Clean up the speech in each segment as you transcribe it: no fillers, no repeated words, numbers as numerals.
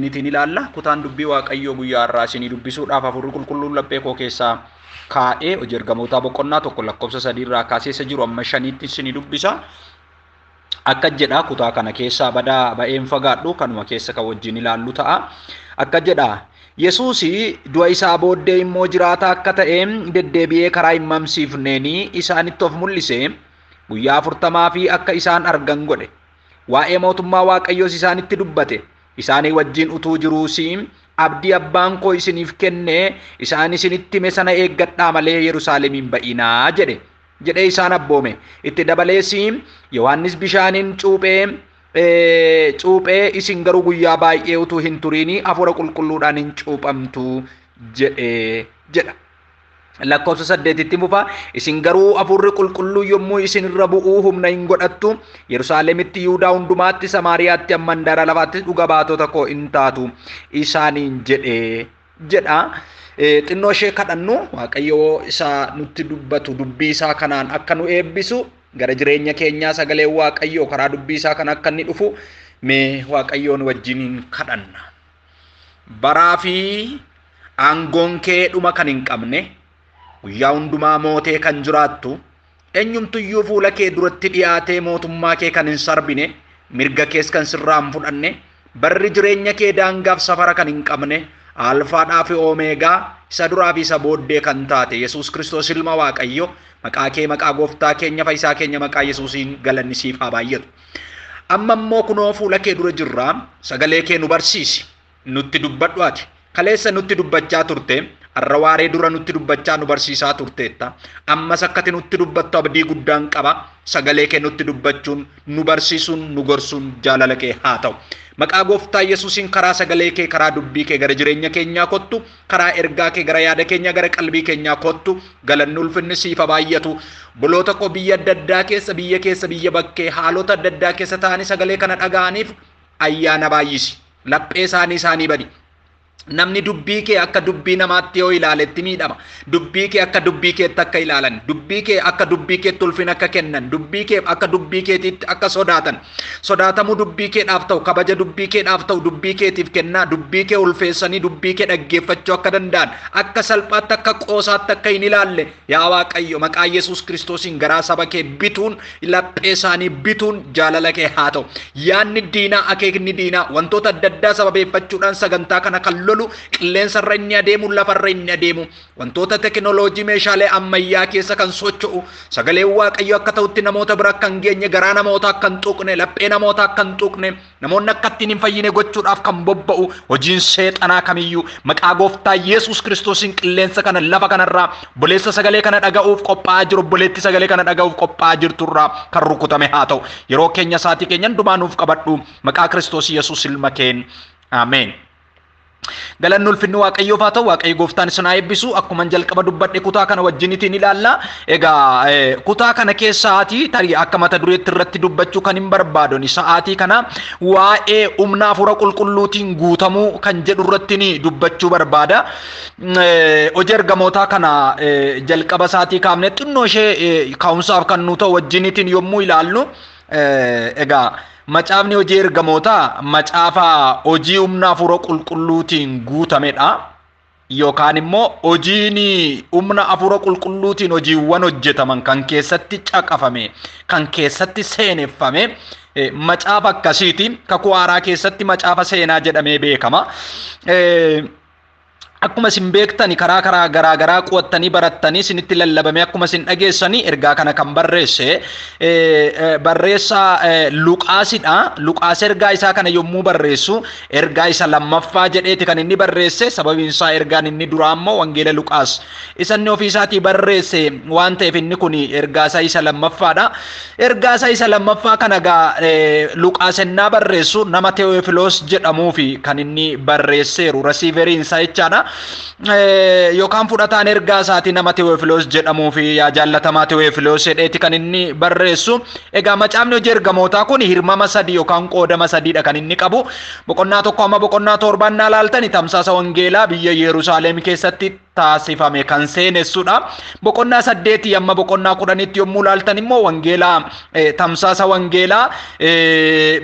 Wajjinitiin ilaalla. Kutaan dubbii Waaqayyoo guyyaa har'aa isinii dubbisuudhaaf Hafuurri Qulqulluun laphee koo keessaa kaa'ee Hojii Ergamootaa boqonnaa 1 lakkoofsa 3 irraa kaasee isa jiru amma 5tti isinii dubbisa. Akka jedha kutaa kana keessaa badaa ba'een fagaadhu kanuma keessa kan wajjin ilaallu ta'a. Akka jedha Yesuus du'a isaa booddee immoo jiraataa akka ta'e deddeebi'ee karaa hin mamsiifneen isaanitti of mul'ise. Guyyaa 40 fi akka isaan argan godhe. Waa'ee mootummaa Waaqayyoos isaanitti dubbate. Isaanii wajjin utuu jiruus abdii abbaan koo isiniif kenne isaan isinitti hime sana eeggadhaa malee Yerusaalemiin ba'inaa jedhe. Jedhee isaan abboome. Itti dabalees Yohaannis bishaaniin cuuphee isin garuu guyyaa baay'ee utuu hin turiin hafuura qulqulluudhaan hin cuuphamtu jedhee jedha. Lakkoofsa 8tti fufa. Isin garuu hafuurri qulqulluu yommuu isin irra bu'uu humna hin godhattu. Yerusaalemitti, Yihudaa hundumaatti, Samaariyaatti, hamma handaara lafaatti dhuga baatota koo hin taatu isaaniin jedhee jedha. Xinnoo ishee kadhannu Waaqayyo isa nutti dubbatu dubbii isaa kanaan akka nu eebbisu gara jireenya keenyaa sagalee Waaqayyoo karaa dubbii isaa kana akka inni dhufu mee Waaqayyoon wajjiniin kadhanna. Baraa fi aangoon kee dhuma kan hin qabne guyyaa hundumaa mootee kan jiraattu eenyumtuyyuu fuula kee duratti dhiyaatee mootummaa kee kan hin sarbine mirga kees kan sirraa hin fudhanne barri jireenya kee daangaaf safara kan hin qabne Alfaadhaa fi Omeegaa isa duraa fi isa booddee kan taate Yesuus Kiristoos ilma Waaqayyo maqaa kee maqaa gooftaa keenya fayyisaa keenya maqaa Yesuusiin galanni siif haa baay'atu. Amma immoo kunoo fuula kee dura jirra, sagalee kee nu barsiisi, nutti dubbadhu ati. Kaleessa nutti dubbachaa turte, har'a waaree dura nutti dubbachaa nu barsiisaa turteetta. Ammas akkati nutti dubbattu abdii guddaan qaba. Sagalee kee nutti dubbachuun, nu barsiisuun, nu gorsuun jaalala kee haa ta'u. Maqaa gooftaa Yesuusiin karaa sagalee kee, karaa dubbii kee gara jireenya keenyaa kottu, karaa ergaa kee gara yaada keenyaa, gara qalbii keenyaa kottu, galanni ulfinni siif haa baay'atu. Boloota koo biyya adda addaa keessa, biyya keessa, biyya bakkee, haalota adda addaa keessa ta'anii sagalee kana dhaga'aniif ayyaana baay'isi. Laphee isaanii isaanii badi. Namni dubbii kee akka dubbii namaatti yoo ilaaletti miidhama. Dubbii kee akka dubbii keetti akka ilaalan, dubbii kee akka dubbii keetti ulfina akka kennan, dubbii kee akka dubbii keetiitti akka sodaatan. Sodaatamuu dubbii keedhaaf ta'u, kabaja dubbii keedhaaf ta'u, dubbii keetiif kennaa, dubbii kee ulfeessanii dubbii kee dhaggeeffachuu akka danda'an, akka salphaatti akka qoosaatti akka hin ilaalle yaa Waaqayyo maqaa Yesuus Kiristoosiin garaa saba kee bituun, laphee isaanii bituun jaalala kee haa ta'u. Yaanni diinaa, akeekni diinaa wantoota adda addaa sababeeffachuudhaan sagantaa kana kan lolu qilleensarra inni adeemu, lafarra inni adeemu, wantoota teknooloojii meeshaalee ammayyaa keessa kan socho'u sagaleen Waaqayyo akka ta'utti namoota bira akka hin geenye, garaa namoota akka hin tuqne, laphee namoota akka hin tuqne, namoonni akka ittiin hin fayyine gochuudhaaf kan bobba'u hojiin seexanaa kamiyyuu maqaa gooftaa Yesuus Kiristoosiin qilleensa kana lafa kanarraa obboleessa sagalee kana dhaga'uuf qophaa'aa jiru, obboleetti sagalee kana dhaga'uuf qophaa'aa jirturraa kan rukutame haa ta'u. Yeroo keenya sa'aatii keenya hundumaa nuuf qabadhu maqaa Kiristoos Yesuus ilma keen. Ameen. Galanni ulfinni Waaqayyoof haa ta'u. Waaqayyo gooftaan isin haa eebbisu. Akkuma jalqaba dubbadhe kutaa kana wajjinitiin ilaalla. Egaa kutaa kana keessaatii tarii akka mata dureetti irratti dubbachuu kan hin barbaadoni sa'aatii kana waa'ee humna hafuura qulqulluutiin guutamuu kan jedhu irratti ni dubbachuu barbaada. Hojii ergamootaa kana jalqaba isaatii kaafne xinnoo ishee ka'umsaaf kan nu ta'u wajjinitiin yommuu ilaallu, egaa macaafni hojii ergamootaa macaafa hojii humna hafuura qulqulluutiin guutamedha. Yookaan immoo hojiin humna hafuura qulqulluutiin hojiiwwan hojjetaman kan keessatti caqafame, kan keessatti seeneffame macaafa akkasiiti. Kakuu haaraa keessatti macaafa seenaa jedhamee beekama. Akkuma isin beektani karaa karaa garaa garaa qo'attanii barattanii isinitti lallabame akkuma isin dhageessanii ergaa kana kan barreesse barreessaa Luqaasidha. Luqaas ergaa isaa kana yommuu barreessu ergaa isa lammaffaa jedheeti kan inni barreesse. Sababiin isaa ergaan inni duraa immoo Wangeela Luqaas isa inni ofii isaatii barreesse waan ta'eef inni kun ergaa isaa isa lammaffaadha. Ergaa isaa isa lammaffaa kana egaa Luqaas ennaa barreessu nama Tewofiloos jedhamuufi kan inni barreesseeru rasiiveriin isaa jechaadha. Yookaan fudhataan ergaa isaatii nama Tewofiloos jedhamuu fi yaa jaallatamaa Tewofiloos jedheeti kan inni barreessu. Egaa macaafni hojii ergamootaa kun hirmama sadii yookaan qoodama sadiidha kan inni qabu. Boqonnaa 1 amma boqonnaa 7 naa laaltani tamsaasa wangeelaa biyya Yerusaalem keessatti taasifame kan seenessudha. Boqonnaa 8 amma boqonnaa 10tti yommuu laaltan immoo wangeelaa tamsaasa wangeelaa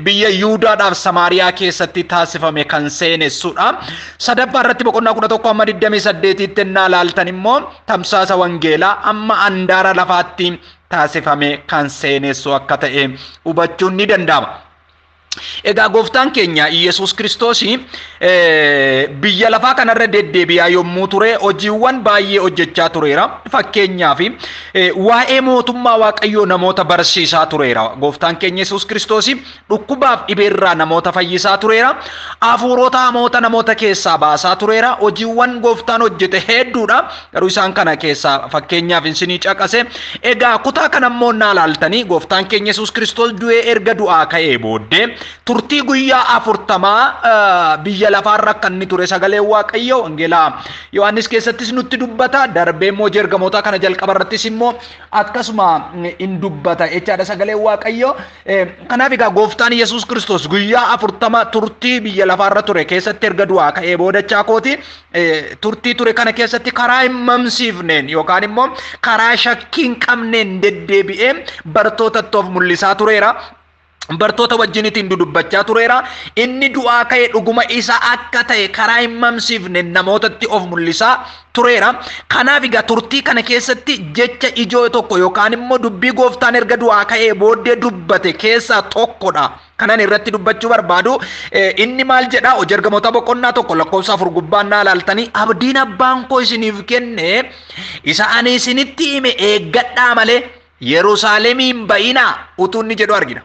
biyya Yihuudaadhaaf Samaariyaa keessatti taasifame kan seenessudha. Sadaffaa irratti boqonnaa 11 amma 28tti ennaa laaltan immoo tamsaasa wangeelaa amma andaara lafaatti taasifame kan seenessu akka ta'e hubachuun ni danda'ama. Egaa gooftaan keenya Iyyasuus Kiristoos biyya lafaa kanarra deddeebi'aa yommuu ture hojiiwwan baay'ee hojjechaa tureera. Fakkeenyaaf waa'ee mootummaa Waaqayyoo namoota barsiisaa tureera. Gooftaan keenya Iyyasuus Kiristoos dhukkubaaf dhibeerraa namoota fayyisaa tureera. Hafuurota hamoota namoota keessaa baasaa tureera. Hojiiwwan gooftaan hojjete hedduudha. Garuu isaan kana keessaa fakkeenyaaf isinii caqase. Egaa kutaa kana immoo naa laaltanii gooftaan keenya Iyyasuus Kiristoos du'ee erga du'aa ka'ee booddee turtii guyyaa 40 biyya lafaarra akka inni ture sagalee Waaqayyoo wangeelaa Yohaannis keessattis nutti dubbata. Darbee immoo ergamoota kana jalqaba irrattis immoo akkasuma in dubbata jechaadha sagalee Waaqayyoo. Kanaaf egaa gooftaan Iyyasuus Kiristoos guyyaa 40 turtii biyya lafaarra ture keessatti erga du'aa ka'ee boodachaa kooti turtii ture kana keessatti karaa hin mamsiifneen yookaan immoo karaa shakkii hin qabneen deddeebi'ee bartootatti of mul'isaa tureera. Bartoota wajjinitiin dudubbachaa tureera. Inni du'aa ka'e dhuguma isa akka ta'e karaa hin mamsiifne namootatti of mul'isaa tureera. Kanaaf egaa turtii kana keessatti jecha ijoo tokko yookaan immoo dubbii gooftaan erga du'aa ka'ee booddee dubbate keessaa tokkodha. Kanan irratti dubbachuu barbaadu inni maal jedha? Hojii ergamoota boqonnaa 1 lakkoofsa 4 gubbaan naa laaltanii abdiin abbaan koo isiniif kenne isa ani isinitti hime eeggadhaa malee Yerusaalemiin ba'inaa utuu inni jedhu argina.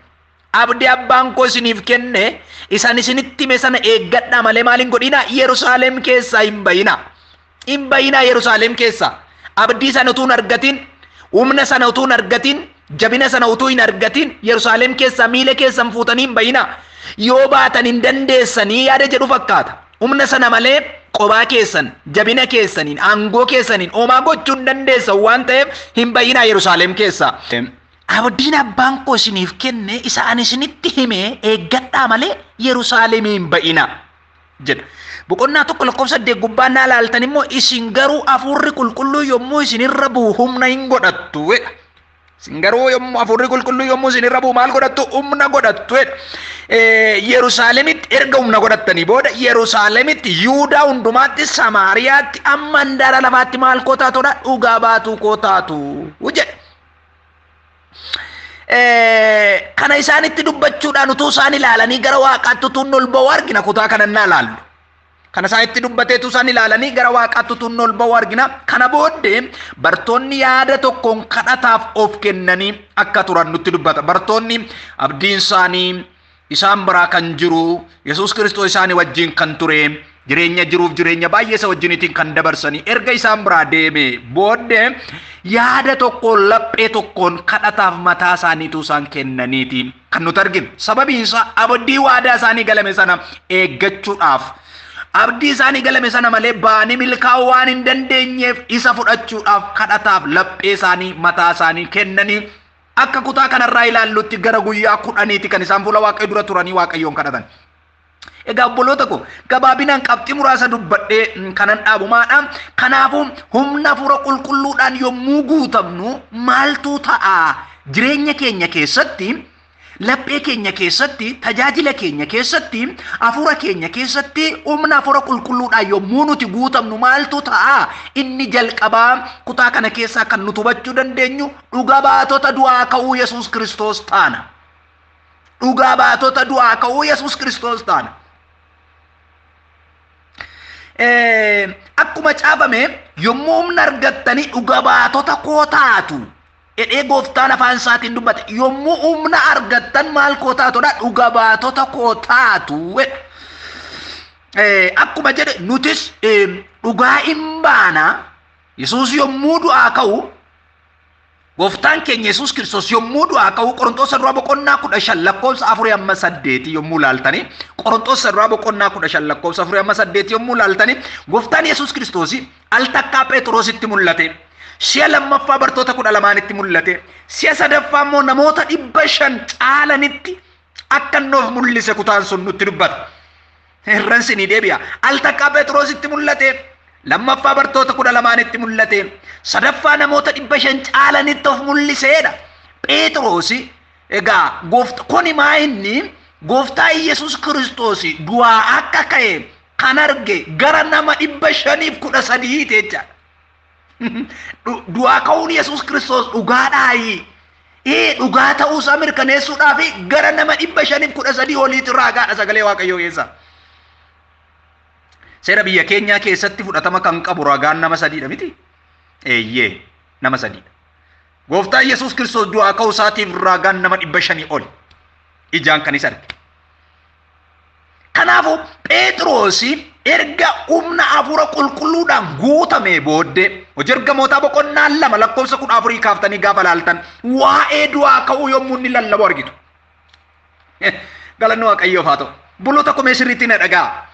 Abdii abbaan koo isiniif kenne isaan isinitti hime sana eeggadhaa malee maal hin godhinaa? Yerusaalem keessaa hin ba'inaa. Hin ba'inaa Yerusaalem keessaa. Abdii sana utuu hin argatin, humna sana utuu hin argatin, jabina sana utuu hin argatin Yerusaalem keessaa miila keessan fuutanii hin ba'inaa. Yoo baatan hin dandeessanii yaada jedhu fakkaata. Humna sana malee qobaa keessan, jabina keessaniin, aangoo keessaniin homaa gochuu hin dandeessan waan ta'eef hin ba'inaa Yerusaalem keessaa. Abdiin abbaan koo isiniif kenne isa ani isinitti hime eeggadhaa malee Yerusaalemii hin ba'inaa jedha. Boqonnaa 1 lakkoofsa 8 gubbaan naa laaltan immoo isin garuu hafuurri qulqulluu yommuu isinirra bu'u humna hin godhattu jedha. Isin garuu yommuu hafuurri qulqulluu yommuu isinirra bu'u maal godhattu? Humna godhattu jedha. Yerusaalemitti erga humna godhattanii booda Yerusaalemitti, Yihuudaa hundumaatti, Samaariyaatti, amma handaara lafaatti maal koo taatudha? Dhugaa baatuu koo taatu jedha. Kana isaanitti dubbachuudhaan utuu isaan ilaalanii gara waaqaatti utuu ol ba'u argina. Kutaa kana naa laallu. Kana isaanitti dubbateetu isaan ilaalanii gara waaqaatti utuu ol ba'u argina. Kana booddee bartoonni yaada tokkoon kadhataaf of kennanii akka turan nutti dubbata. Bartoonni abdiin isaanii isaan biraa kan jiru Yesuus Kiristoos isaanii wajjin kan ture jireenya jiruuf jireenya baay'ee isa wajjiniitiin kan dabarsanii erga isaan biraa deeme booddee yaada tokkoon laphee tokkoon kadhataaf mataa isaaniitu isaan kennaniiti kan nuti arginu. Sababiin isaa abdii waadaa isaanii galame sana eeggachuudhaaf abdii isaanii galame sana malee ba'anii milkaa'uu waan hin dandeenyeef isa fudhachuudhaaf kadhataaf laphee isaanii mataa isaanii kennanii akka kutaa kanarraa ilaallutti gara guyyaa 10 kan isaan fuula Waaqayyoo dura turanii Waaqayyoon kadhatan. Egaa obboloota koo gabaabinaan qabxii muraasa dubbadhee kanan dhaabu maadha. Kanaafuu humna hafuura qulqulluudhaan yommuu guutamnu maaltu ta'a? Jireenya keenya keessatti, laphee keenya keessatti, tajaajila keenya keessatti, hafuura keenya keessatti humna hafuura qulqulluudhaan yommuu nuti guutamnu maaltu ta'a? Inni jalqabaa kutaa kana keessaa kan nuti hubachuu dandeenyu dhuga baatota du'aa ka'uu Yesuus Kiristoos taana. Dhugaa baatota du'aa ka'uu Yesuus Kiristoos taana. Akkuma caafame yommuu humna argattanii dhuga baatota koo taatu jedhee gooftaan afaan isaatiin dubbate. Yommuu humna argattan maal koo taatudha? Dhuga baatota koo taatu. Akkuma jedhe nutis dhugaa hin baana. Yesuus yommuu du'aa ka'u gooftaan keenya Yesuus Kiristoos yommuu du'aa ka'u Qorontoos duraa boqonnaa 15 lakkoofsa 4 amma 8 yommuu laaltanii Qorontoos duraa boqonnaa 15 lakkoofsa 4 amma 8 yommuu laaltanii gooftaan Yesuus Kiristoos al takkaa Phexrositti mul'ate. Si'a lammaffaa bartoota 12tti mul'ate. Si'a sadaffaa immoo namoota 500 caalanitti akka inni of mul'ise kutaan sun nutti dubbata. Irran sinii deebi'a. Al takkaa Phexrositti mul'ate. Lammaffaa bartoota 12tti mul'ate. Sadaffaa namoota 500 caalanitti of mul'iseedha. Phexros egaa kuni maa inni gooftaa Yesuus Kiristoos du'aa akka ka'e kan arge gara nama 513 jechaadha. Du'aa ka'uun Yesuus Kiristoos dhugaadhaayi. Dhugaa ta'uusaa mirkaneessuudhaaf gara nama 513 oliitu raagaadha sagalee Waaqayyoo keessa. Seera biyya keenyaa keessatti fudhatama kan qabu ragaan nama 3dha miti? Eeyyee, nama 3dha. Gooftaan Yesuus Kiristoos du'aa ka'uu isaatiif ragaan nama 500 oli. Ijaan kan isa arge. Kanaafuu Phexros erga humna hafuura qulqulluudhaan guutamee booddee hojii ergamootaa boqonnaa 2 lakkoofsa 14 kaaftanii gaafa laaltan waa'ee du'aa ka'uu yommuu inni lallabu argitu. Galanni Waaqayyoof haa ta'u. Buloota komee sirriitti na dhaga'a.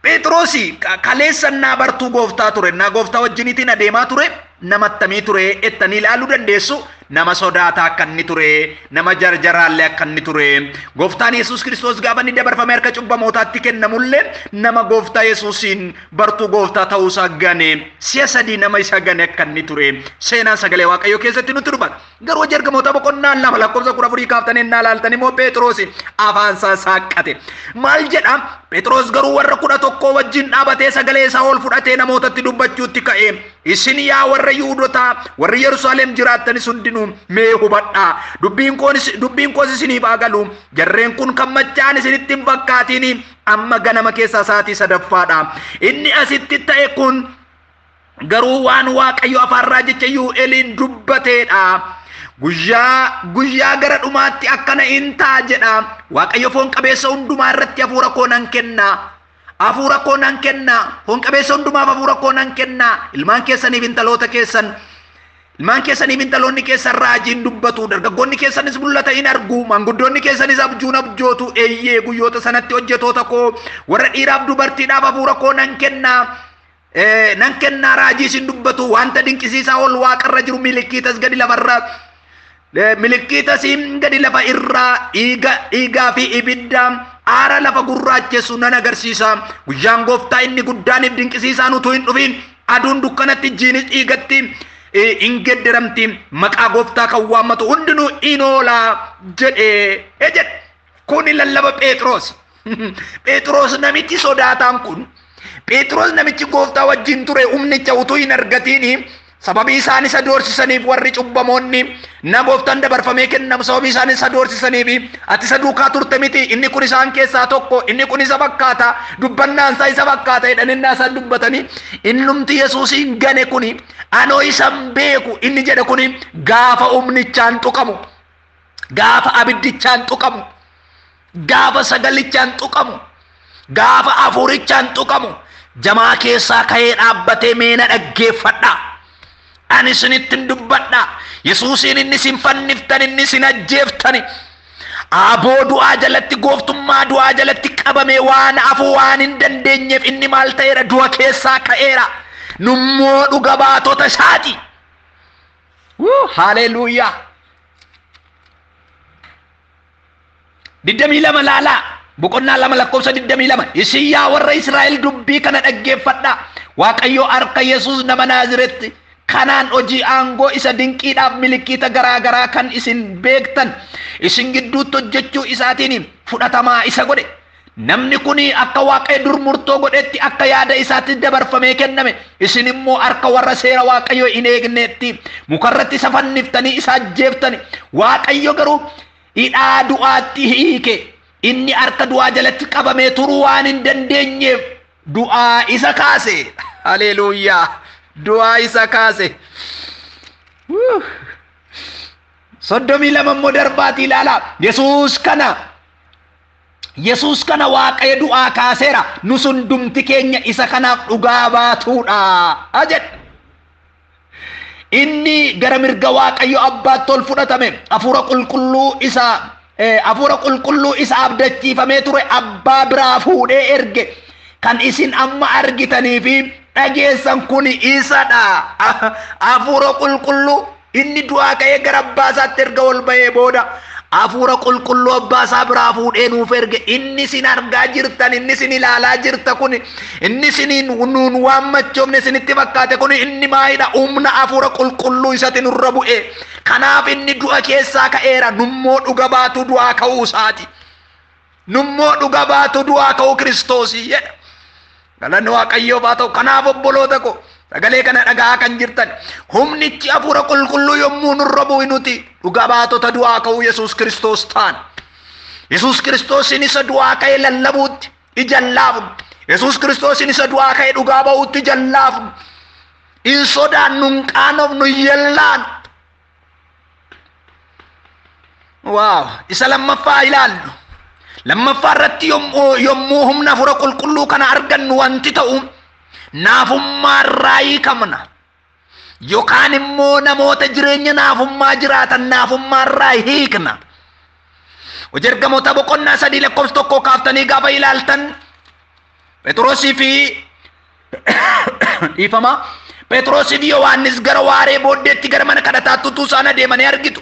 Phexros kaleessa naa bartuu gooftaa ture, naa gooftaa wajjiniitiin adeemaa ture, nama attamii ture ettanii ilaaluu dandeessu. Nama sodaataa akka inni ture, nama jarjaraallee akka inni ture. Gooftaan Yesuus Kiristoos gaafa inni dabarfamee harka cubbamootaatti kennamullee nama gooftaa Yesuusiin bartuu gooftaa ta'uusaa gane, si'a 3 nama isa gane akka inni ture. Seenaan sagalee Waaqayyoo keessatti nutti dubbata. Garuu hojii ergamootaa boqonnaa 2 lakkoofsa 14 kaaftanii innaa laaltan immoo Phexros afaansaa saaqqate. Maal jedha? Phexros garuu warra 11 wajjin dhaabatee sagalee isaa ol fudhatee namootatti dubbachuutti ka'e. Isin yaa warra Yihuudotaa, warri Yerusaalem jiraattanis hundinuu mee hubadhaa. Dubbiin koos isiniif haa galu. Jarreen kun kan machaa'an isinitti hin fakkaatiin. Amma ganama keessaa sa'aatii 3ffaadha. Inni asitti ta'e kun garuu waan Waaqayyo afaan raajicha Yuu'eliin dubbateedha. Guyyaa gara dhumaatti akkana in ta'a jedha. Waaqayyo foon qabeessa hundumaa irratti hafuura koo nan kenna. Hafuura koo nan kenna. Foon qabeessa hundumaaf hafuura koo nan kenna. Ilmaan keessaniif intaloota keessan, ilmaan keessaniif intaloonni keessan raajiin dubbatu. Dargaggoonni keessanis mul'ata in argu. Maanguddoonni keessanis abjuun abjootu. Eeyyee, guyyoota sanatti hojjetoota koo warra dhiiraaf dubartiidhaaf hafuura koo nan kenna. Nan kennaa raajii isin dubbatu. Wanta dinqisiisaa ol waaqarra jiru milikiitas gadi lafarra, milikiitas gadi lafa irraa dhiigaa fi ibidda aara lafa gurraachessu nan agarsiisa. Guyyaan gooftaa inni guddaaniif dinqisiisaan utuu hin dhufin aduun dukkanatti jiinis dhiigatti hin gedderamti. Maqaa gooftaa kan waammatu hundinuu in oolaa jedhee jedhe. Kuni lallaba Phexros. Phexros namichi sodaataan kun, Phexros namichi gooftaa wajjin ture humnicha utuu hin argatiin sababii isaan isa doorsisaniif warri cubbamoonni na gooftaan dabarfamee kennamu sababii isaan isa doorsisaniif ati isa duukaa turte miti, inni kun isaan keessaa tokko, inni kun isa fakkaata, dubbannaan isaa isa fakkaata jedhanii innaa isaan dubbatanii innumti Yesuusiin gane kuni anoo isa hin beeku inni jedhe kuni gaafa humnichaan tuqamu, gaafa abiddichaan tuqamu, gaafa sagalichaan tuqamu, gaafa hafuurichaan tuqamu jamaa keessaa ka'ee dhaabbatee meena dhaggeeffadha. Ani isinittin dubbadha. Yesuusiin inni isin fanniftan, inni isin ajjeeftani. Aboo du'aa jalatti, gooftummaa du'aa jalatti qabame waan hafuu waan hin dandeenyeef inni maal ta'eera? Du'a keessaa ka'eera. Nummoo dhuga baatota isaati. Haleluuyaa. 22 laalaa. Boqonnaa 2 lakkoofsa 22. Isin yaa warra Israa'el dubbii kana dhaggeeffadhaa. Waaqayyo harka Yesuus nama Naaziretti kanaan hojii aangoo isa dinqiidhaaf milikiita garaa garaa kan isin beektan isin gidduutti hojjechuu isaatiin fudhatamaa isa godhe. Namni kun akka Waaqayyo dur murtoo godhetti akka yaada isaatti dabarfamee kenname. Isin immoo harka warra seera Waaqayyoo hin eegneetti mukarratti isa fanniftanii isa ajjeeftani. Waaqayyo garuu hidhaa du'aatti hiike. Inni harka du'aa jalatti qabamee turuu waan hin dandeenyeef du'aa isa kaase. Haleluuyaa. Du'aa isa kaase. 32 immoo darbaatii ilaalaa. Yesuus kana Waaqayyo du'aa kaaseera. Nus hundumti keenya isa kanaaf dhugaa baatuudha jedhe. Inni gara mirga Waaqayyo Abbaatti ol fudhatame. Hafuura qulqulluu isa, hafuura qulqulluu isa abdachiifamee ture Abbaa biraa fuudhee erge. Kan isin amma argitanii fi dhageessan kun isadha. Hafuura qulqulluu inni du'aa ka'ee gara Abbaa isaatti erga ol ba'ee booda Hafuura qulqulluu abbaa isaa biraa fuudhee nuuf erge. Inni isin argaa jirtan, inni isin ilaalaa jirta kun, inni isiniin nuun waan machoofne isinitti fakkaate kun, inni maalidha? Humna hafuura qulqulluu isatti nurra bu'e. Kanaaf inni du'a keessaa ka'eera. Nummoo dhuga baatu du'aa ka'uu isaati. Nummoo dhuga baatu du'aa ka'uu Kiristoosii jedha. Galanni Waaqayyoof haa ta'u. Kanaaf obboloota ko, sagalee kana dhaga'aa kan jirtan, humnichi hafuura qulqulluu yommuu nurra bu'u nuti dhuga baatota du'aa ka'uu Yesuus Kiristoos taana. Yesuus Kiristoosin isa du'aa ka'e lallabuutti ija laafnu. Yesuus Kiristoosin isa du'aa ka'e dhugaa ba'uutti ija laafnu. Hin sodaannu, hin qaanofnu, hin yellaanu. Waaw! Isa lammaffaa ilaallu. Lammaffaa irratti yommuu humna hafuura qulqulluu kana argannu wanti ta'u, naafummaa irraa hiikamna. Yookaan immoo namoota jireenya naafummaa jiraatan naafummaa irraa hiikna. Hojii ergamoota boqonnaa 3 lakkoofsa 1 kaaftanii gaafa ilaaltan, Phexrosii fi dhiifama, Phexrosii fi Yohaannis gara waaree booddeetti gara mana kadhataatti utuu isaan adeemanii argitu.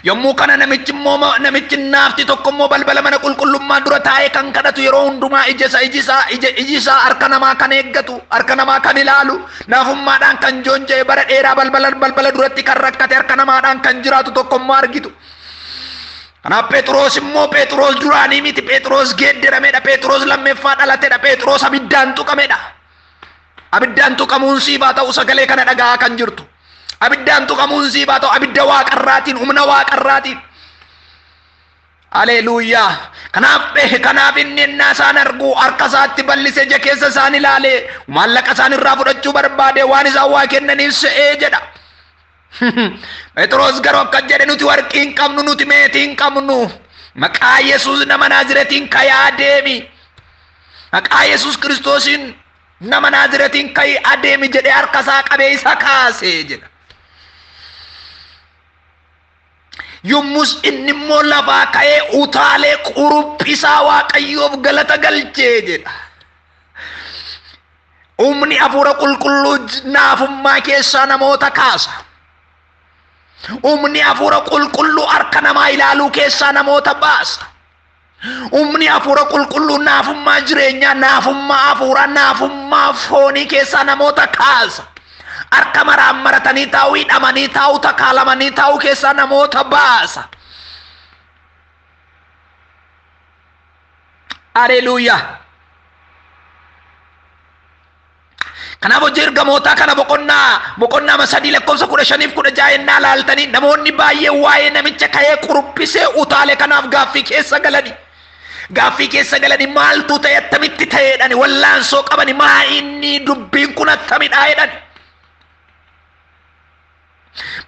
Yommuu kana namichi naafti tokko immoo balbala mana qulqullummaa dura taa'ee kan kadhatu, yeroo hundumaa iji isaa harka namaa kan eeggatu, harka namaa kan ilaalu, naafummaadhaan kan joonja'e, bara dheeraa balbala duratti kan rakkate, harka namaadhaan kan jiraatu tokko immoo argitu. Kanaaf Phexros immoo Phexros duraanii miti, Phexros geeddaramedha, Phexros lammeeffaa dhalatedha, Phexros abiddaan tuqamedha. Abiddaan tuqamuun siif haa ta'u sagalee kana dhaga'aa kan jirtu. Abiddaan tuqamuun siif haa ta'u, abidda waaqarraatiin, humna waaqarraatiin. Haleluuyaa. Kanaaf inni ennaa isaan argu harka isaatti bal'isee ija keessa isaan ilaalee maallaqa isaan irraa fudhachuu barbaade, waan isaan waa kennaniif se'ee jedha. Phexros garuu akka jedhe, nuti warqii hin qabnu, nuti meetii hin qabnu. Maqaa Yesuus nama Naaziretiin ka'ii adeemi. Maqaa Yesuus Kiristoosiin nama Naaziretiin ka'ii adeemi jedhee harka isaa qabee isa kaasee jedha. Yommus inni immoo lafaa ka'ee utaalee quruphisaa Waaqayyoof galata galchee jedha. Humni hafuura qulqulluu naafummaa keessaa namoota kaasa. Humni hafuura qulqulluu harka namaa ilaaluu keessaa namoota baasa. Humni hafuura qulqulluu naafummaa jireenyaa, naafummaa hafuuraa, naafummaa foonii keessaa namoota kaasa. Harka maraan maratanii taa'uu, hidhamanii taa'uu, takaalamanii taa'uu keessaa namoota baasa. Haleluuyaa. Kanaaf hojii ergamootaa kana boqonnaa 3 lakkoofsa 15 fi 16 ennaa laaltanii, namoonni baay'een waa'ee namicha ka'ee quruphisee utaale kanaaf gaaffii keessa galani. Gaaffii keessa galanii maaltu ta'e, attamitti ta'eedhani, wallaansoo qabani, maa inni dubbiin kun attamidha jedhani.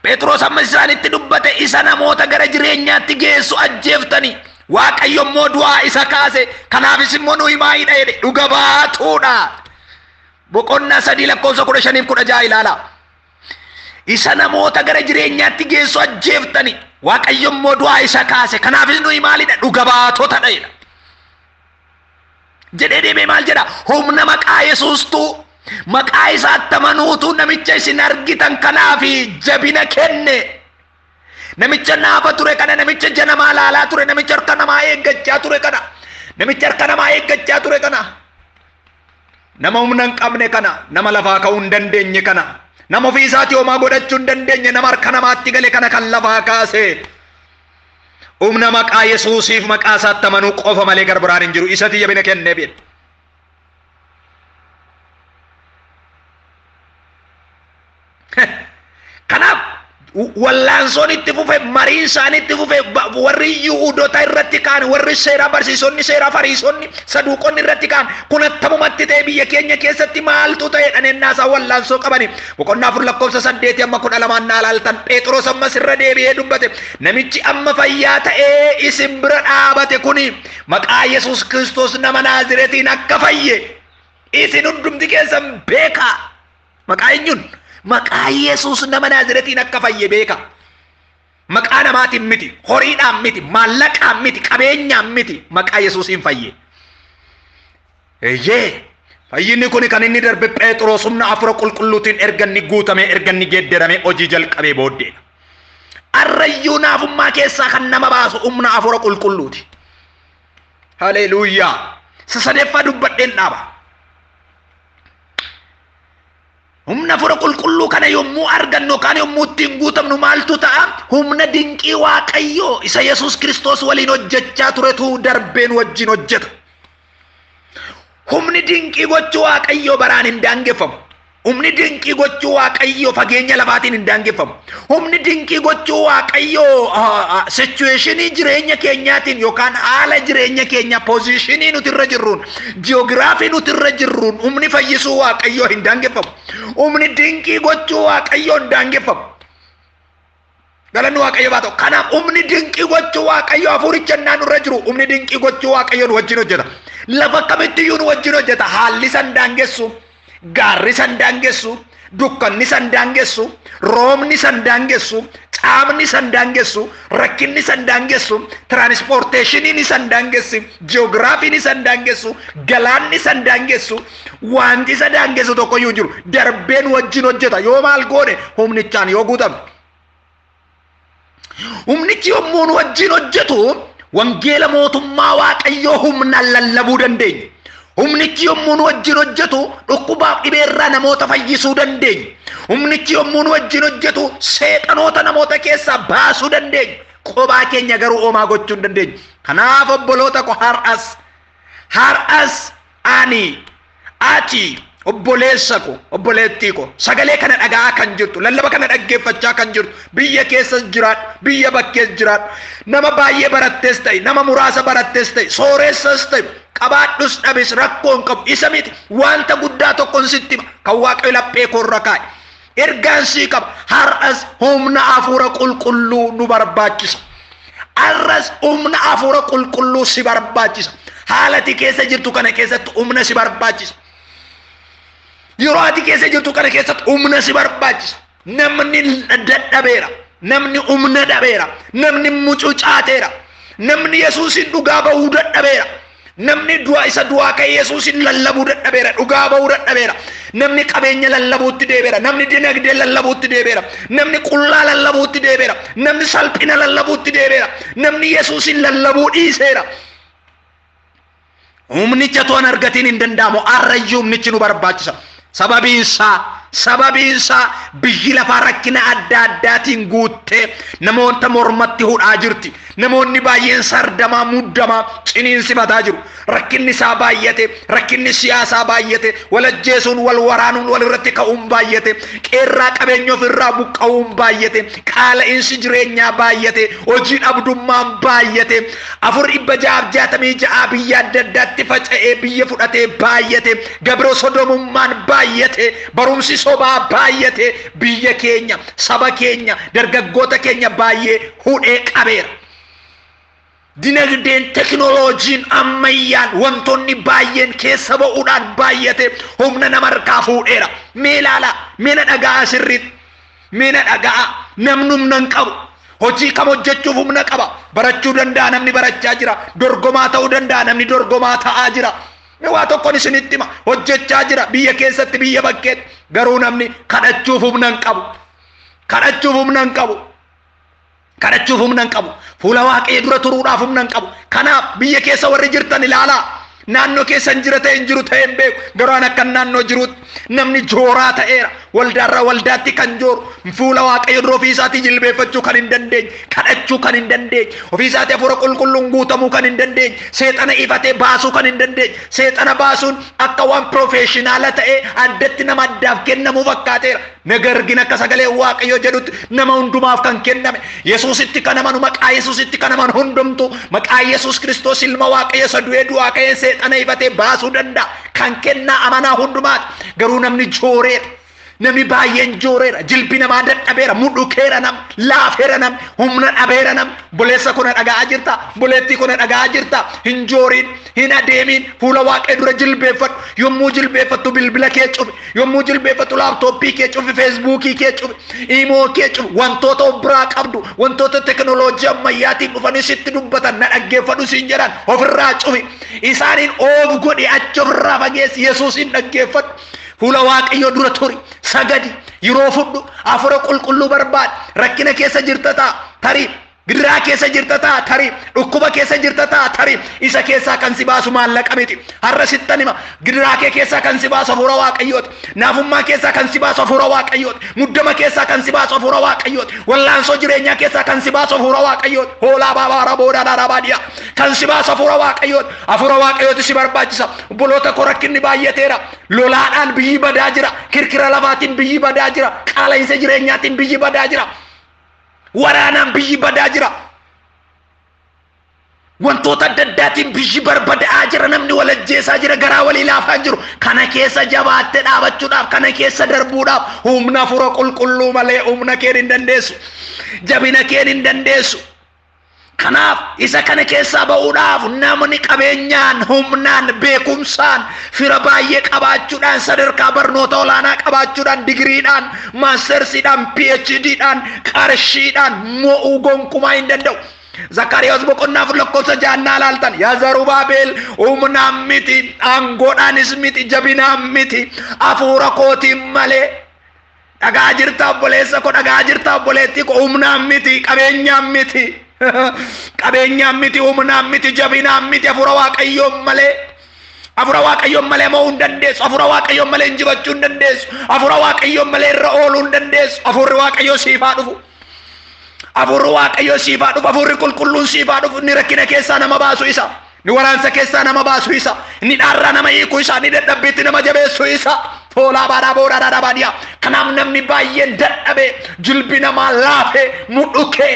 Phexros amma isaanitti dubbate, isa namoota gara jireenyaatti geessu ajjeeftani, Waaqayyo immoo du'aa isa kaase, kanaafis immoo nuyi maayidha jedhe, dhuga baatuudha. Boqonnaa 3 lakkoofsa 15 fi 16 ilaala. Isa namoota gara jireenyaatti geessu ajjeeftani, Waaqayyo immoo du'aa isa kaase, kanaafis nuyi maalidha, dhuga baatotadha jedha. Jedhee deemee maal jedha? Humna maqaa Yesuustuu, maqaa isaatti amanuutu namicha isin argitan kanaaf jabina kenne. Namicha naafa ture kana, namicha ija namaa laalaa ture, namicha harka namaa eeggachaa ture kana, namicha harka namaa eeggachaa ture kana, nama humna hin qabne kana, nama lafaa ka'uu hin dandeenye kana, nama ofii isaatii homaa godhachuu hin dandeenye, nama harka namaatti gale kana kan lafaa kaase. Humna maqaa Yesuusiif maqaa isaatti amanuu qofa malee garbiraan hin jiru. Isatti jabina kennee beekna. Kanaaf wallaansoon itti fufe, mariin isaanii itti fufe, warri Yihuudoota irratti ka'an, warri seeraa barsiisonni seeraa, fariisonni, saduuqonni irratti ka'an, kun attamumatti ta'e, biyya keenya keessatti maaltu ta'e dhanennaa isaa wallaansoo qabani. Boqonnaa 4 lakkoofsa 8 amma 12 naa laaltan, Phexros ammas irra deebi'ee dubbate. Namichi amma fayyaa ta'ee isin bira dhaabate kuni maqaa Yesuus Kiristoos nama Naaziretiin akka fayye isin hundumti keessan beekaa. Maqaa eenyuun? Maqaa Yesuus nama Naaziretiin akka fayye beeka. Maqaa namaatiin miti, horiidhaan miti, maallaqaan miti, qabeenyaan miti, maqaa Yesuusiin fayye. Eeyyee, fayyinni kun kan inni darbe Phexros humna hafuura qulqulluutiin erga inni guutamee, erga inni geeddaramee hojii jalqabee booddeedha. Arrayyuu naafummaa keessaa kan nama baasu humna hafuura qulqulluuti. Haleluuyaa. Isa sadeeffaa dubbadheen dhaaba. Humna hafuura qulqulluu kana yommuu argannu yookaan yommuu ittiin guutamnu maaltu ta'a? Humna dinqii Waaqayyoo isa Yesuus Kiristoos waliin hojjechaa turetu darbeen wajjin hojjeta. Humni dinqii gochuu Waaqayyoo baraan hin daangeffamu. Humni dinqii gochuu Waaqayyoo fageenya lafaatiin hin daangeffamu. Humni dinqii gochuu Waaqayyoo situation jireenya keenyaatiin yookaan haala jireenya keenyaa positionii nuti irra jirruun jiyoogiraafii nuti irra jirruun humni fayyisuu Waaqayyoo hin daangeffamu. Humni dinqii gochuu Waaqayyoo hin daangeffamu. Galanni Waaqayyoo haa ta'u. Kanaaf humni dinqii gochuu Waaqayyoo hafuuricha innaan irra jiru humni dinqii gochuu Waaqayyoo nu wajjin hojjeta. Lafa kamittiyyuu nu wajjin hojjeta. Haalli san daangessu. Gaarri san daangessu, dukkanni san daangessu, roobni san daangessu, caamni san daangessu, rakkinni san daangessu, tiraanispoorteeshiniin san daangessu, jiyoogiraafiin san daangessu, galaanni san daangessu, wanti isa daangessu tokkoyyuu jiru. Darbeen wajjin hojjeta. Yoo maal goone humnichaan yoo guutamne. Humnichi yommuu nu wajjin hojjetu wangeela mootummaa Waaqayyoo humnaan lallabuu dandeenya. Humnichi yommuu nu wajjin hojjetu dhukkubaaf dhibeerraa namoota fayyisuu dandeenya. Humnichi yommuu nu wajjin hojjetu seexanoota namoota keessaa baasuu dandeenya. Kophaa keenya garuu homaa gochuu hin dandeenyu. Kanaaf obboloota ko har'as ani ati obboleessa ko obboleettii ko sagalee kana dhaga'aa kan jirtu, lallaba kana dhaggeeffachaa kan jirtu, biyya keessas jiraadhu, biyya bakkees jiraadhu, nama baay'ee barattees ta'e, nama muraasa barattees ta'e, sooressas ta'e, qabaadhus dhabis rakkoo hin qabu. Isa miti wanta guddaa tokkon sitti hima kan Waaqayyo laphee koorra kaa'e. Ergaan sii qaba. Har'as humna hafuura qulqulluu nu barbaachisa. Har'as humna hafuura qulqulluu si barbaachisa. Haala ati keessa jirtu kana keessatti humna si barbaachisa. Yeroo ati keessa jirtu kana keessatti humna si barbaachisa. Namni dadhabeera. Namni humna dhabeera. Namni mucucaateera. Namni Yesuusin dhugaa ba'uu dadhabeera. Namni du'a isa du'aa ka'e Yesuusin lallabuu dadhabeera. Dhugaa ba'uu dadhabeera. Namni qabeenya lallabuutti deebi'eera. Namni dinagdee lallabuutti deebi'eera. Namni qullaa lallabuutti deebi'eera. Namni salphina lallabuutti deebi'eera. Namni Yesuusin lallabuu dhiiseera. Humnicha toon argatiin hin danda'amu. Arrayyuu humnichi nu barbaachisa. Sababiin isaa biyyi lafaa rakkina adda addaatiin guuttee namoota mormatti hudhaa jirti. Namoonni baay'een sardamaa muddamaa ciniinsifataa jiru. Rakkinni isaa baay'ate, rakkinni siyaasaa baay'ate, walajjeesuun, wal waraanuun, walirratti ka'uun baay'ate, qeerraa qabeenya ofirraa buqqa'uun baay'ate, qaala'iinsi jireenyaa baay'ate, hojii dhabdummaan baay'ate, 466 biyya adda addaatti faca'ee biyya fudhatee baay'ate, gabra sodomummaan baay'ate, barumsi sobaa baay'ate, biyya keenya, saba keenya, dargaggoota keenya baay'ee hudhee qabeera. Dinagdeen teknooloojiin ammayyaan wantoonni baay'een keessa ba'uudhaan baay'ate humna nama harkaa fuudheera. Mee ilaalaa, mee na dhaga'aa sirriitti, mee na dhaga'aa. Namni humna hin qabu. Hojii kam hojjechuuf humna qaba? Barachuu danda'a namni barachaa jira. Dorgomaa ta'uu danda'a namni dorgomaa ta'aa jira. Mee waa tokkoon isinitti hima. Hojjechaa jira biyya keessatti biyya bakkeetti. Garuu namni kadhachuuf humna hin qabu. Kadhachuuf humna hin qabu. Kadhachuuf humna hin qabu. Fuula Waaqayyoo dura turuudhaaf humna hin qabu. Kanaaf biyya keessa warri jirtan ilaalaa. Naannoo keessa hin jira ta'e hin jiru ta'e hin beeku. Garuu an akka naannoo jiruutti namni jooraa ta'eera. Waldaarraa waldaatti kan jooru. Fuula Waaqayyoo dura ofii isaatii jilbeeffachuu kan hin dandeenye. Kadhachuu kan hin dandeenye. Ofii isaatii hafuura qulqulluun guutamuu kan hin dandeenye. Seexana ifatee baasuu kan hin dandeenye. Seexana baasuun akka waan piroofeeshinaala ta'ee addatti nama addaaf kennamuu fakkaateera. Nagar gin akka sagalee Waaqayyoo jedhutti nama hundumaaf kan kenname. Yesuusitti kan amanu, maqaa Yesuusitti kan amanu hundumtu maqaa Yesuus Kiristoos ilma Waaqayyoo isa du'ee du'aa ka'ee seexana ifatee baasuu danda'a. Kan kennaa amanaa hundumaati. Garuu namni jooreera. Namni baay'een jooreera. Jilbi namaa dadhabeera. Mudhukeera nam. Laafeera nam. Humna dhabeera nam. Buleessa kuna dhaga'aa jirta. Buleettii kuna dhaga'aa jirta. Hin jooriin. Hin adeemiin. Fuula Waaqayyoo dura jilbeeffadhu. Yommuu jilbeeffattu bilbila kee cufi. Yommuu jilbeeffattu laaptooppii kee cufi. Feesbuukii kee cufi. Iimoo kee cufi. Wantoota of biraa qabdu. Wantoota teknooloojii ammayyaatiin dhufanii sitti dubbatan na dhaggeeffadhu siin jedhan ofirraa cufi. Isaaniin oof godhi achi ofirraa fageessi. Yesuusin dhaggeeffadhu. Fuula Waaqayyoo dura turi. Sagadi, yeroo fudhu, hafuura qulqulluu barbaad. Rakkina keessa jirta ta'a, tarii gidiraa keessa jirta ta'a, tarii dhukkuba keessa jirta ta'a, tarii isa keessaa kan si baasu maallaqa miti. Har'a sittan hima, gidiraa kee keessaa kan si baasu hafuura Waaqayyooti. Naafummaa keessaa kan si baasu hafuura Waaqayyooti. Muddama keessaa kan si baasu hafuura Waaqayyooti. Wallaansoo jireenyaa keessaa kan si baasu hafuura Waaqayyooti. Hoolaa baabaa boodaa daaraa baadiyyaa kan si baasu hafuura Waaqayyooti. Hafuura Waaqayyooti si barbaachisa. Obboloota koo, rakkinni baay'ateera. Lolaadhaan biyyi badaa jira. Kirkira lafaatiin biyyi badaa jira. Qaala'insa jireenyaatiin biyyi badaa jira. Waraanaan biyyi badaa jira. Wantoota adda addaatiin biyyi barbadaa'aa jira. Namni wal ajjeesaa jira. Garaa walii laafaa jiru. Kana keessa jabaattee dhaabachuudhaaf, kana keessa darbuudhaaf humna hafuura qulqulluu malee humna keen hin dandeessu. Jabina keen hin dandeessu. Kanaaf isa kana keessaa ba'uudhaaf namni qabeenyaan, humnaan, beekumsaan, fira baay'ee qabaachuudhaan, sadarkaa barnoota olaanaa qabaachuudhaan, digiriidhaan, maastersiidhaan, PhDdhaan, qarshiidhaan mo'uu gonkumaa hin danda'u. Zakkaariyaas boqonnaa 4 lakkoofsa 6 laaltan, yaa Zarubaabel, humnaan miti, aangoodhaanis miti, jabinaan miti, hafuura kootiin malee. Dhagaa jirta obboleessa koo, dhagaa jirta obboleettii koo, humnaan miti, qabeenyaan miti. Qabeenyaan miti, humnaan miti, jabinaan miti, hafuura Waaqayyoon malee. Hafuura Waaqayyoon malee mo'uu hin dandeessu. Hafuura Waaqayyoon malee injifachuu hin dandeessu. Hafuura Waaqayyoon malee irra ooluu hin dandeessu. Hafuurri Waaqayyoo siif haa dhufu. Hafuurri Waaqayyoo siif haa dhufu. Hafuurri qulqulluun siif haa dhufu. Inni rakkina keessaa nama baasu isa. Inni waraansa keessaa nama baasu isa. Inni dhaarraa nama hiiku isa. Inni dadhabbiitti nama jabeessu isa. Toolaa baadhaa boodaa dhaadhaa baadiyyaa. Kanaaf namni baay'een dadhabee, jilbi namaa laafee, mudhukee.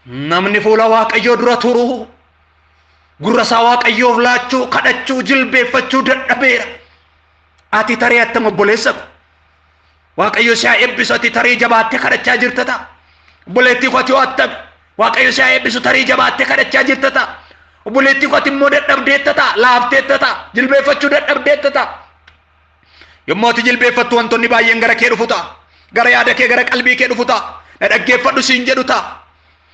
Namni fuula Waaqayyoo dura turu, gurra isaa Waaqayyoof laachuu, kadhachuu, jilbeeffachuu dadhabeera. Ati tarii attam obboleessa ko? Waaqayyo si haa eebbisu, ati tarii jabaattee kadhachaa jirta ta'a. Obboleettii koo, ati hoo attami? Waaqayyo si haa eebbisu, tarii jabaattee kadhachaa jirta ta'a. Obboleettii koo, ati immoo dadhabdeetta ta'a, laafteetta ta'a, jilbeeffachuu dadhabdeetta ta'a. Yommuu ati jilbeeffattu wantoonni baay'een gara kee dhufu ta'a. Gara yaada kee, gara qalbii kee dhufu ta'a. Na dhaggeeffadhu siin jedhu ta'a.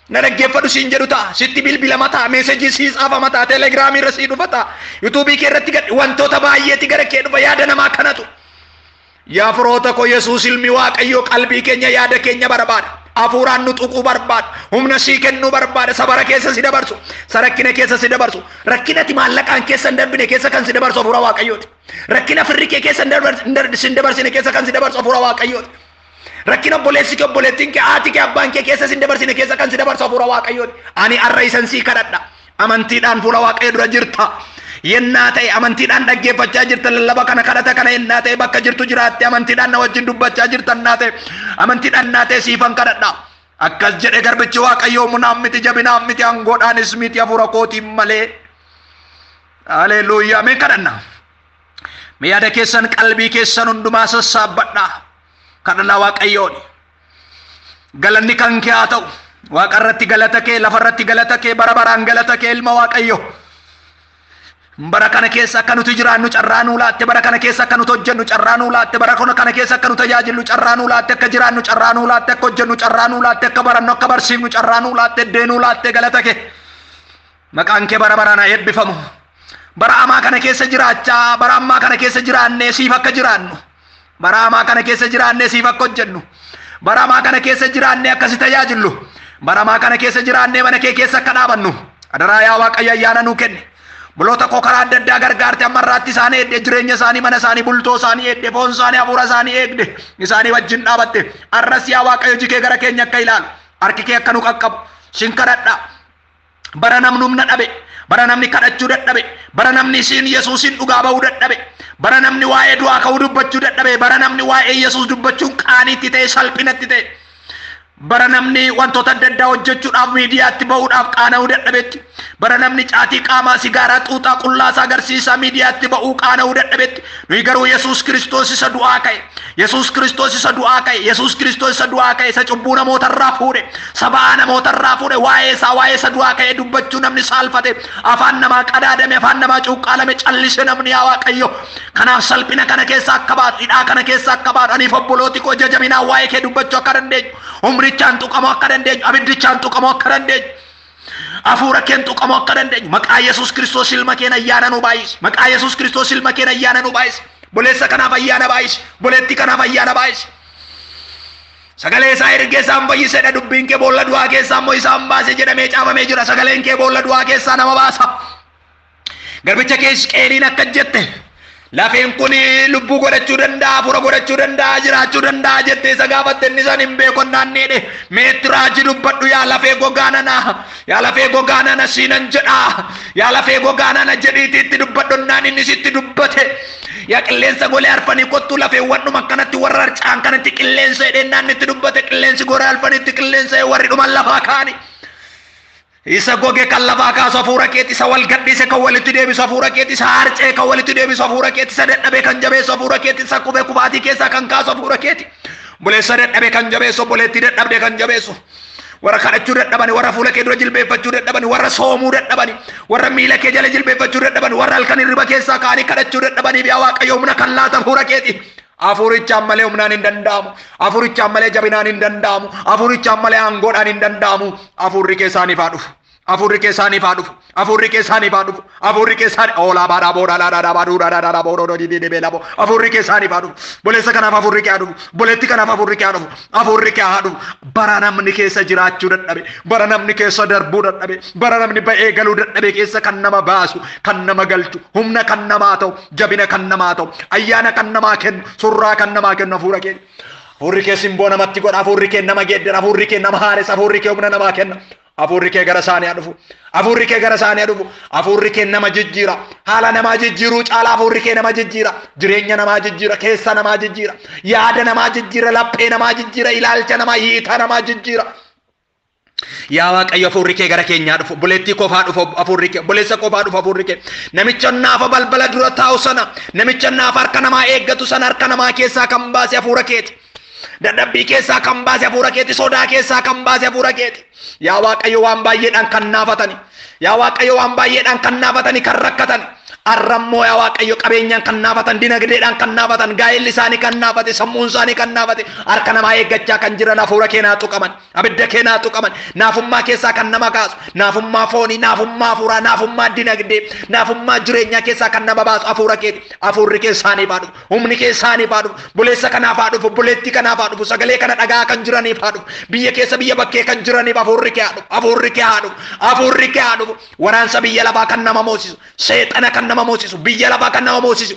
Na dhaggeeffadhu siin jedhu ta'a. Sitti bilbilama ta'a. Meesejii sii tsaafama ta'a. Telegiraamii irra sii dhufa ta'a. Yuutuubii kee irratti gad wantoota baay'eeti gara kee dhufa, yaada namaa kanatu. Yaa firoota koo, Yesuus ilmi Waaqayyoo qalbii keenya, yaada keenya barbaada. Hafuuraan nu tuquu barbaada. Humna sii kennuu barbaada. Sabara keessa si dabarsu. Sarakkina keessa si dabarsu. Rakkinati maallaqaan keessa hin darbine keessa kan si dabarsu hafuura Waaqayyooti. Rakkina firri kee keessa hin dabarsine keessa kan si dabarsu hafuura Waaqayyooti. Rakkina obboleessi kee, obboleettiin kee, haati kee, abbaan kee keessa sin dabarsine keessa kan si dabarsu hafuura Waaqayyooti. Ani har'a isan sii kadhadha. Amantiidhaan fuula Waaqayyoo dura jirta. Yennaa ta'e amantiidhaan dhaggeeffachaa jirta lallaba kana, kadhata kana yennaa ta'e, bakka jirtu jiraatte amantiidhaan na wajjin dubbachaa jirta naa ta'e, amantiidhaan naa ta'e siifan kadhadha. Akkas jedhe garbichi Waaqayyoo, humnaan miti, jabinaan miti, aangoodhaanis miti, hafuura kootiin malee. Haleluuyaa. Mee kadhanna. Mee yaada keessan, qalbii keessan hundumaa sassaabbadhaa. Kadhannaa Waaqayyooni. Galanni kan kee haa ta'u. Waaqa irratti galata kee, lafa irratti galata kee, bara baraan galata kee, ilma Waaqayyo. Bara kana keessa akka nuti jiraannu carraa nuu laatte, bara kana keessa akka nuti hojjennu carraa nuu laatte, bara kana keessa akka nu tajaajillu carraa nuu laatte, akka jiraannu carraa nuu laatte, akka hojjennu carraa nuu laatte, akka barannu, akka barsiifnu carraa nuu laatte, eddee nuu laatte, galata kee. Maqaan kee bara baraan haa eebbifamu. Bara amaa kana keessa jiraachaa, bara ammaa kana keessa jiraannee siif akka jiraannu. Bara amaa kana keessa jiraannee siif akka hojjennu. Bara amaa kana keessa jiraannee akka si tajaajillu. Bara amaa kana keessa jiraannee mana kee keessa akka dhaabannu. Adaraa yaa Waaqayyo, ayyaana nuu kenni. Buloota koo karaa adda addaa gargaarte, amma irraatti isaanii eegde, jireenya isaanii, mana isaanii, bultoo isaanii eegde, foon isaanii, hafuura isaanii eegde, isaanii wajjin dhaabatte. Arras yaa Waaqayyo, iji kee gara keenya akka ilaalu, harki kee akka nu qaqqabu sin kadhadha. Bara namni humna dhabe, bara namni kadhachuu dadhabe, bara namni isiin Yesuusin dhugaa ba'uu dadhabe, bara namni waa'ee du'aa ka'uu dubbachuu dadhabe, bara namni waa'ee Yesuus dubbachuun qaaniitti ta'e, salphinatti ta'e, bara namni wantoota adda addaa hojjechuudhaaf miidiyaatti ba'uudhaaf qaana'uu dadhabetti, bara namni caatii qaamaa, sigaaraa xuuxaa, qullaasaa agarsiisaa miidiyaatti ba'uu qaana'uu dadhabetti, nuyi garuu Yesuus Kiristoos isa du'aa ka'e, Yesuus Kiristoos isa du'aa ka'e, Yesuus Kiristoos isa du'aa ka'e, isa cubbuu namootarraa fuudhe, sabaa namootarraa fuudhe, waa'ee isaa, waa'ee isa du'aa ka'e dubbachuu namni saalfate, afaan namaa qadaadame, afaan namaa cuuqqaalame, callise namni. Yaa Waaqayyo, kanaaf salphina kana keessa akka baatu, hidhaa kana keessa akka baatu, aniif obbolooti koo ija jabinaan waa'ee kee dubbachuu akka dandeenyu, umrichaan tuqamuu akka dandeenyu, abiddichaan tuqamuu akka dandeenyu, hafuura keen tuqamuu akka dandeenyu, maqaa Yesuus Kiristoos ilma keen ayyaana nu baay'isi. Maqaa Yesuus Kiristoos ilma keen ayyaana nu baay'isi. Obboleessa kanaaf ayyaana baay'isi. Obboleettii kanaaf ayyaana baay'isi. Sagalee isaa ergee isaan fayyisedha. Dubbiin kee boolla du'aa keessaa immoo isaan baase jedhamee caafamee jira. Sagaleen kee boolla du'aa keessaa nama baasa. Garbicha kee Hisqeeliin akka jette, lafeen kun lubbuu godhachuu danda'a, hafuura godhachuu danda'a, jiraachuu danda'a jettee isa gaafatte. Inni isaan hin beeku naanneedhe. Meetti raajii dubbadhu, yaa lafee gogaa nana, yaa lafee gogaa nana siinan jedha, yaa lafee gogaa nana jedhiitii itti dubbadhu naan inni sitti dubbate. Yaa qilleensa golee arfanii kottuu lafeewwan dhuma akkanatti warra harca'an kanatti qilleensa jedheen naan itti dubbate. Qilleensi golee arfanitti qilleensa, warri dhuman lafaa kaani. Isa goge kan lafaa kaasu hafuura keeti, isa wal gadhiise kan walitti deebisu hafuura keeti, isa harcee kan walitti deebisu hafuura keeti, isa dadhabe kan jabeessu hafuura keeti, isa kufee kufaatii keessaa kan kaasu hafuura keeti. Obboleessa dadhabe kan jabeessu, obboleettii dadhabde kan jabeessu. Warra kadhachuu dadhabani, warra fuula kee dura jilbeeffachuu dadhabani, warra soomuu dadhabani, warra miila kee jala jilbeeffachuu dadhabani, warra halkan hirriba keessaa ka'anii kadhachuu dadhabanii, yaa Waaqayyo humna kan laata hafuura keeti. Hafuurichaan malee humnaan hin danda'amu. Hafuurichaan malee jabinaan hin danda'amu. Hafuurichaan malee aangoodhaan hin danda'amu. Hafuurri kee isaaniif haa dhufu. Hafuurri kee isaaniif haa dhufu. Hafuurri kee isaaniif haa dhufu. Hafuurri kee isaanii oolaa baadhaa boodaa laadhaa baaduu dhaadhaa boodoo didii dhibee labo. Hafuurri kee isaaniif haa dhufu. Obboleessa kanaaf hafuurri kee haa dhufu. Obboleettii kanaaf hafuurri kee haa dhufu. Hafuurri kee haa dhufu. Bara namni keessa jiraachuu dadhabe, bara namni keessa darbuu dadhabe, bara namni ba'ee galuu dadhabe keessa kan nama baasu, kan nama galchu, humna kan namaa ta'u, jabina kan namaa ta'u, ayyaana kan namaa kennu, surraa kan namaa kennu hafuura kee. Hafuurri kee simboo namatti godha. Hafuurri kee nama geeddara. Hafuurri kee nama haaressa. Hafuurri kee humna namaa kenna. Hafuurri kee gara isaanii haa dhufu. Hafuurri kee gara isaanii haa dhufu. Hafuurri kee nama jijjiira. Haala namaa jijjiiruu caalaa hafuurri kee nama jijjiira. Jireenya namaa jijjiira. Keessa namaa jijjiira. Yaada namaa jijjiira. Laphee namaa jijjiira. Ilaalcha namaa, hiita namaa jijjiira. Yaa Waaqayyo, hafuurri kee gara keenyaa dhufu. Obboleettii kofaa dhufu hafuurri kee. Obboleessa kofaa dhufu hafuurri kee. Namicha naafa balbala dura taa'u sana, namicha naafa harka namaa eeggatu sana harka namaa keessaa kan baase hafuura keeti. Dadhabbii keessaa kan baase hafuura keeti. Sodaa keessaa kan baase hafuura keeti. Yaa Waaqayyo, waan baay'eedhaan kan naafatani. Yaa Waaqayyo, waan baay'eedhaan kan naafatani, kan rakkatan. Arrammoo yaa Waaqayyo, qabeenyaan kan naafatan, dinagdeedhaan kan naafatan, gaa'elli isaanii kan naafate, sammuun isaanii kan naafate, harka namaa eeggachaa kan jiran hafuura kee naa tuqaman, abidda kee naa tuqaman, naafummaa keessaa kan nama kaasu, naafummaa foonii, naafummaa hafuuraa, naafummaa dinagdee, naafummaa jireenyaa keessaa kan nama baasu hafuura keeti. Hafuurri kee isaaniif haa dhufu, humni kee isaaniif haa dhufu, obboleessa kanaaf haa dhufu, obboleettii kanaaf haa dhufu, sagalee kana dhagaa kan jiraniif haa dhufu, biyya keessa biyya bakkee kan jiraniif hafuurri kee haa dhufu, hafuurri kee haa dhufu, hafuurri kee haa dhufu. Waraansa biyya lafaa kan nama moosisu, seexana kan nama moosisu, biyya lafaa kan nama moosisu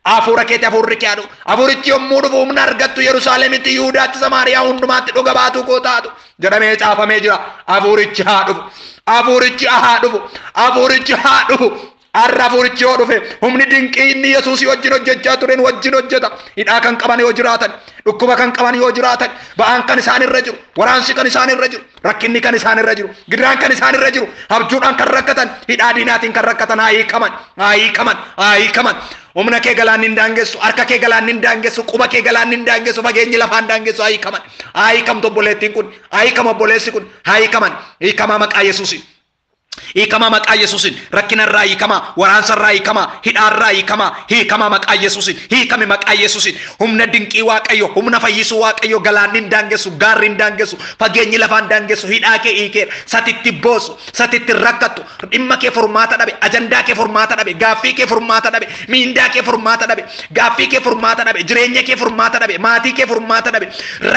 hafuura keeti. Hafuurri kee haa dhufu. Hafuurichi yommuu dhufu humna argattu. Yerusaalemitti, Yihudaatti, Samaariyaa hundumaatti dhuga baatuu koo taatu jedhamee caafamee jira. Hafuurichi haa dhufu. Hafuurichi haa dhufu. Hafuurichi haa dhufu. Har'a hafuurichi yoo dhufe humni dinqii inni Yesuusii wajjin hojjechaa tureen wajjin hojjeta. Hidhaa kan qaban yoo jiraatan, dhukkuba kan qaban yoo jiraatan, ba'aan kan isaan irra jiru, waraansi kan isaan irra jiru, rakkinni kan isaan irra jiru, gidiraan kan isaan irra jiru, abjuudhaan kan rakkatan, hidhaa diinaatiin kan rakkatan haa hiikaman, haa hiikaman, haa hiikaman. Humna kee galaanni hin daangessu, harka kee galaanni hin daangessu, quba kee galaanni hin daangessu, fageenyi lafaa hin daangessu, haa hiikaman. Haa hiikamtu obboleettiin kun, haa hiikamu obboleessi kun, haa hiikaman. Hiikamaa maqaa Yesuusiin. Hiikamaa maqaa Yesuusiin. Rakkinarraa hiikamaa, waraansarraa hiikamaa, hidhaarraa hiikamaa, hiikamaa maqaa Yesuusiin, hiikame maqaa Yesuusiin. Humna dinqii Waaqayyo, humna fayyisuu Waaqayyo galaanni hin daangessu, gaarri hin daangessu, fageenyi lafaa hin daangessu, hidhaa kee hiikeera. Satitti boosu, satitti rakkattu, dhimma kee furmaata dhabe, ajandaa kee furmaata dhabe, gaaffii kee furmaata dhabe, miindaa kee furmaata dhabe, gaaffii kee furmaata dhabe, jireenya kee furmaata dhabe, maatii kee furmaata dhabe,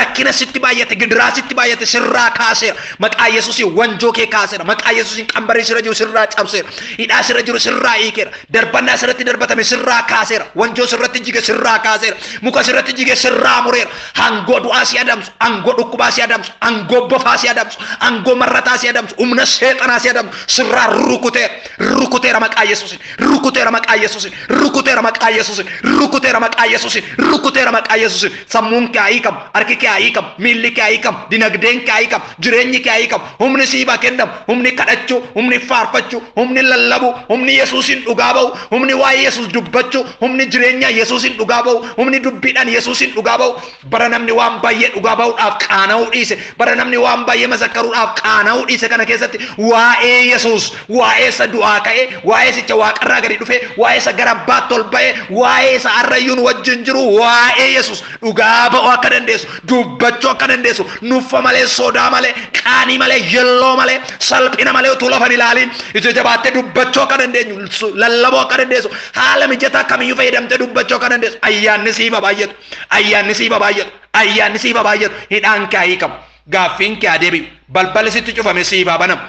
rakkina sitti baay'ate, gidiraa sitti baay'ate sirraa kaaseera. Maqaa Yesuusiin wanjoo kee kaaseera. Maqaa Yesuusiin qambarii sirra jiru sirraa cabseera. Hidhaa sirra jiru sirraa hiikeera. Darbannaa sirratti darbatame sirraa kaaseera. Wanjoo sirratti jige sirraa kaaseera. Muka sirratti jige sirraa mureera. Aangoo du'aa si adamsu, aangoo dhukkubaa si adamsu, aangoo bofaa si adamsu, aangoo marrataa si adamsu, humna seexanaa si adamsu sirraa rukuteera. Rukuteera maqaa Yesuusiin. Rukuteera maqaa Yesuusiin. Rukuteera maqaa Yesuusiin. Rukuteera maqaa Yesuusiin. Rukuteera maqaa Yesuusiin. Sammuun kee haa hiikamu, harki kee haa hiikamu, miilli kee haa hiikamu, dinagdeen kee haa hiikamu, jireenyi kee haa hiikamu. Humni siif haa kennamu, humni kadhachuu, humni faarfachuu, humni lallabuu, humni Yesuusin dhugaa ba'u, humni waa'ee Yesuus dubbachuu, humni jireenya Yesuusin dhugaa ba'u, humni dubbiidhaan Yesuusin dhugaa ba'u. Bara namni waan baay'ee dhugaa ba'uudhaaf qaana'uu dhiise, bara namni waan baay'ee masakkaruudhaaf qaana'uu dhiise kana keessatti waa'ee Yesuus, waa'ee isa du'aa ka'ee, waa'ee isicha waaqarraa gadi dhufe, waa'ee isa gara abbaatti ol ba'e, waa'ee isa arrayyuun wajjin jiru, waa'ee Yesuus dhugaa ba'uu akka dandeessu, dubbachuu akka dandeessu, nuffa malee, sodaa malee, qaanii malee, yelloo malee, salphina malee utuu lafa ilaaliin. Ija jabaattee dubbachuu akka dandeenyu, lallabuu akka dandeessu, haala mijataa kamiyyuu fayyadamtee dubbachuu akka dandeessu. Ayyaanni siif haa baay'atu. Ayyaanni siif haa baay'atu. Ayyaanni siif haa baay'atu. Hidhaan kee haa hiikamu. Gaaffiin kee haa deebi'u. Balballi sitti cufame siif haa banamu.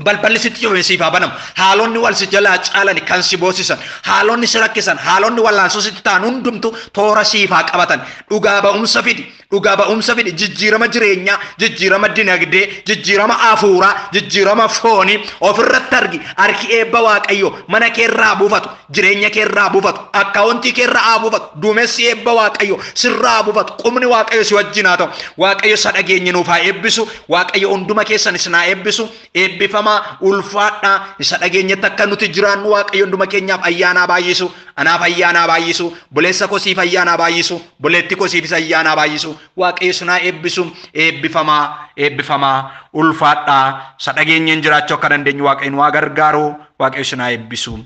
Balballi sitti cufame siif haa banamu. Haalonni wal si jalaa caalan kan si boosisan, haalonni si rakkisan, haalonni wallaansoo sitti ta'an hundumtu toora siif haa qabatan. Dhugaa ba'umsa fidi, dhugaa ba'umsa fidi, jijjiirama jireenyaa, jijjiirama dinagdee, jijjiirama hafuuraa, jijjiirama foonii ofirratti argi. Harki eebba Waaqayyoo mana keerraa buufatu, jireenya keerraa buufatu, akkaawuntii keerraa haa buufatu, duumessi eebba Waaqayyoo sirraa haa buufatu, qubni Waaqayyoo si wajjin haa ta'u. Waaqayyo isa dhageenye nuuf haa eebbisu, Waaqayyo hunduma keessan isin haa eebbisu, eebbifama. Ulfaadhaa. Isa dhageenyetti akka nuti jiraannu Waaqayyo hunduma keenyaaf ayyaanaa baay'isu, anaaf ayyaanaa baay'isu, buleessa kosiif ayyaanaa baay'isu, buleetti kosiifis ayyaanaa baay'isu. Waaqayyo isin haa eebbisu. Eebbifamaa, eebbifamaa, ulfaadhaa. Isa dhageenyeen jiraachuu akka dandeenyu Waaqayyo nu haa gargaaru. Waaqayyo isin haa eebbisu.